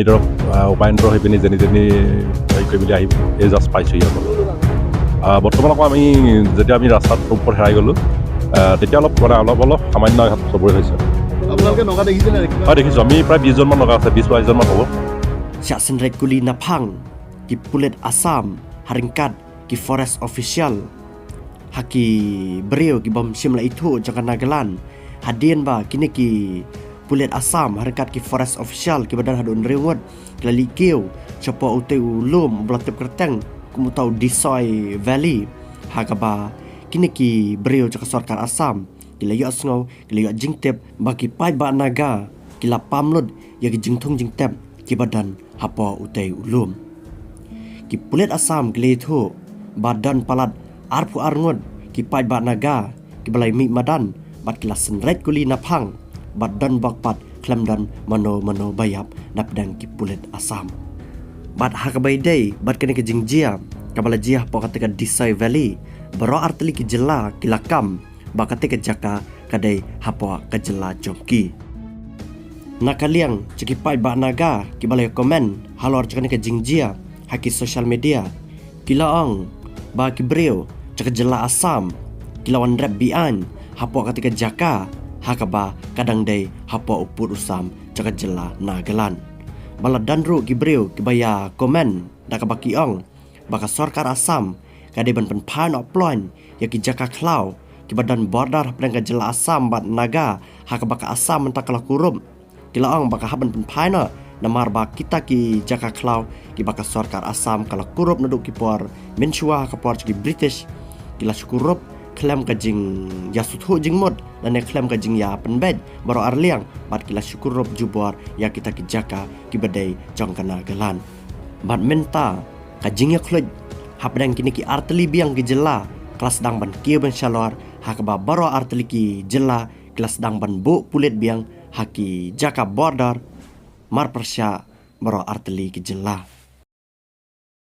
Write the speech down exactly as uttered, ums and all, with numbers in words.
ধৰক, আহ, উপায়ন্তৰ হৈ পিনি যেনি তেনি হেৰি কৰি মেলি আহি এই জাষ্ট পাইছোঁহি আৰু। আহ, বৰ্তমান আকৌ আমি যেতিয়া আমি ৰাস্তাত ওপৰত হেৰাই গ'লোঁ, আহ, তেতিয়া অলপ মানে অলপ অলপ সামান্য আঘাত চবৰে হৈছে। আপোনালোকে নগা দেখিছিলে নেকি? হয়, দেখিছোঁ, আমি প্ৰায় বিশজনমান লগা আছে, বিশ বাইশজনমান হ'ব। Shah synreit kuli naphang ki pulit Assam ha ryngkat ki forest official ha ki briew ki bym shym la ithuh jong ka Nagaland, hadien ba kine ki pulit Assam ha ryngkat ki forest official kiba don haduh hynriew ngut ki la leit kiew shapoh utei u lum uba la tip kyrteng kum uta u Disoi Valley, ha kaba kine ki briew jong ka sorkar Assam ki la ïohsngew, ki la ïoh jingtip ba ki paidbah Naga ki la pam lut ïa ki jingthung jingtep kiba don hapoh utei u lum. Ki pulit Assam ki la ïathuh ba don palat arphew ar ngut ki paidbah Naga kiba la mih madan bad ki la synreit kuli naphang bad don bok pat khlem don mano mano ba ïap napdeng ki pulit Assam. Bad ha kaba ïadei bad kane ka jingjia kaba la jia hapoh katei ka Disoi Valley, baroh artylli ki jylla ki la kam ba katei ka jaka ka dei hapoh ka jylla jong ki. Na ka liang jong ki paidbah Naga kiba la comment halor jong kane ka jingjia ha ki social media, ki la ong ba ki briew jong ka jylla Assam ki la wan rep beaiñ hapoh katei ka jaka ha kaba ka dang dei hapoh u pud u sam jong ka jylla Nagaland. Ba la don ruh ki briew kiba ïa comment da kaba ki ong ba ka sorkar Assam ka dei ban pynphai noh ploiñ ïa ki jaka khlaw kiba don border hapdeng ka jylla Assam bad Naga, ha kaba ka Assam mynta ka la kurup. Ki la ong ba ka hap ban pynphai noh namar ba kita ki jaka khlaw kiba ka sorkar Assam ka la kurup naduh ki por mynshuwa, ha ka por jong ki British, ki la shu kurup khlem ka jingïasngewthuh jingmut lane khlem ka jingïapynbeit baroh arliang bad ki la shu kurup jubor ïa kita ki jaka kiba dei jong ka Nagaland. Bad mynta ka jingïakhluit hapdeng kine ki artylli biang ki jylla ka la sdang ban kiew ban shalor, ha kaba baroh artylli ki jylla ki la sdang ban buh pulit biang ha ki jaka border marpyrshah baroh artylli ki jylla.